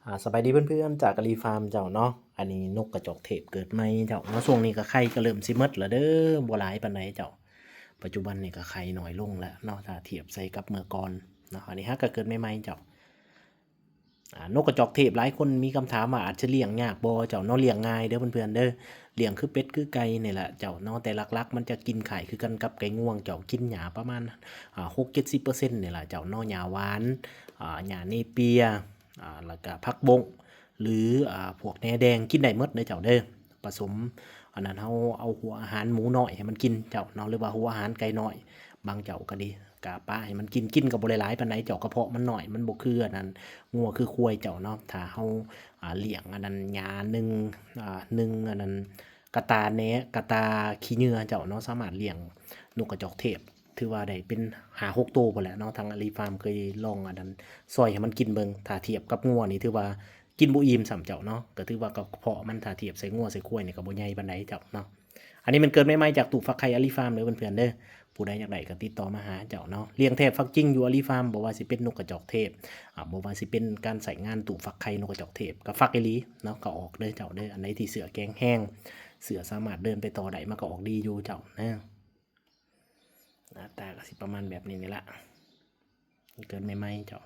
ອ່າ ສະບາຍດີເພື່ອນໆ ຈາກອາລີຟາມເຈົ້າເນາະ. ອັນນີ້ນົກກະຈອກເທບເກີດໃໝ່ເຈົ້າເນາະ. ຊ່ວງນີ້ກໍໄຂ່ກໍເລີ່ມຊິໝົດແລ້ວເດີ ບໍ່ຫຼາຍປານໃດເຈົ້າ. ປັດຈຸບັນນີ້ກໍໄຂ່ໜ້ອຍລົງແລ້ວເນາະ ຖ້າທຽບໃສ່ກັບເມື່ອກ່ອນເນາະ. ອັນນີ້ຫາກໍເກີດໃໝ່ໆເຈົ້າ. ອ່າ ນົກກະຈອກເທບ ຫຼາຍຄົນມີຄຳຖາມວ່າອາດຈະລ້ຽງຍາກບໍ່ເຈົ້າເນາະ. ລ້ຽງງ່າຍເດີເພື່ອນໆເດີ. ລ້ຽງຄືເປັດຄືໄກ່ນີ້ແຫຼະເຈົ້າເນາະ, ແຕ່ຫຼັກໆມັນຈະກິນຄ້າຍຄືກັນກັບໄກ່ງວງເຈົ້າ, ກິນຫຍ້າປະມານ ອ່າ ຫົກເຈັດສິບເປີເຊັນນີ້ແຫຼະເຈົ້າເນາະ. ຫຍ້າຫວານ ອ່າ ຫຍ້າເນເປຍ ອ່າ ແລ້ວກະຜັກບົ້ງ ຫຼື ອ່າ ພວກແໜແດງ ກິນໄດ້ໝົດເດີເຈົ້າເດີ. ປະສົມ ອັນນັ້ນ ເຮົາເອົາຫົວອາຫານໝູນ້ອຍໃຫ້ມັນກິນເຈົ້າເນາະ ຫຼືວ່າຫົວອາຫານໄກ່ນ້ອຍ. ບາງເຈົ້າກໍດີ ກະປະໃຫ້ມັນກິນ, ກິນກໍບໍ່ໄດ້ຫຼາຍປານໃດເຈົ້າ, ກະເພາະມັນນ້ອຍ ມັນບໍ່ຄືອັນນັ້ນ ງົວຄືຄວາຍເຈົ້າເນາະ. ຖ້າເຮົາ ອ່າ ລ້ຽງອັນນັ້ນ ຫຍ້າໜຶ່ງ ອ່າ ໜຶ່ງອັນນັ້ນ ກະຕາແນ ກະຕາຂີ້ເຫຍື້ອເຈົ້າເນາະ, ສາມາດລ້ຽງນົກກະຈອກເທບ ຖືວ່າໄດ້ເປັນຫ້າຫົກໂຕພຸ້ນແຫຼະເນາະ. ທາງອາລີຟາມເຄີຍລອງອັນນັ້ນ ຊ່ອຍໃຫ້ມັນກິນເບິ່ງ, ຖ້າທຽບກັບງົວນີ້ຖືວ່າກິນບໍ່ອີ່ມຊ້ຳເຈົ້າເນາະ. ກໍຖືວ່າກະເພາະມັນ ຖ້າທຽບໃສ່ງົວໃສ່ຄວາຍນີ້ກໍບໍ່ໃຫຍ່ປານໃດເຈົ້າເນາະ. ອັນນີ້ມັນເກີດໃໝ່ໆຈາກຕູ້ຝັກໄຂ່ອາລີຟາມເດີເພື່ອນໆເດີ. ຜູ້ໃດຢາກໄດ້ກໍຕິດຕໍ່ມາຫາເຈົ້າເນາະ. ລ້ຽງແທບຟັກຈິງຢູ່ອາລີຟາມ, ບໍ່ວ່າຊິເປັນນົກກະຈອກເທບ ອ່າ ບໍ່ວ່າຊິເປັນການໃຊ້ງານຕູ້ຝັກໄຂ່ນົກກະຈອກເທບ ກໍຟັກອີ່ຫຼີເນາະ, ກໍອອກເດີເຈົ້າເດີ. ອັນໃດທີ່ເຊື້ອແຂງແຮງ ເຊື້ອສາມາດເດີນໄປຕໍ່ໄດ້ ມັນກໍອອກດີຢູ່ເຈົ້າເນາະ. ໜ້າຕາກໍຊິປະມານແບບນີ້ນີ້ລະ ເກີດໃໝ່ໆເຈົ້າ.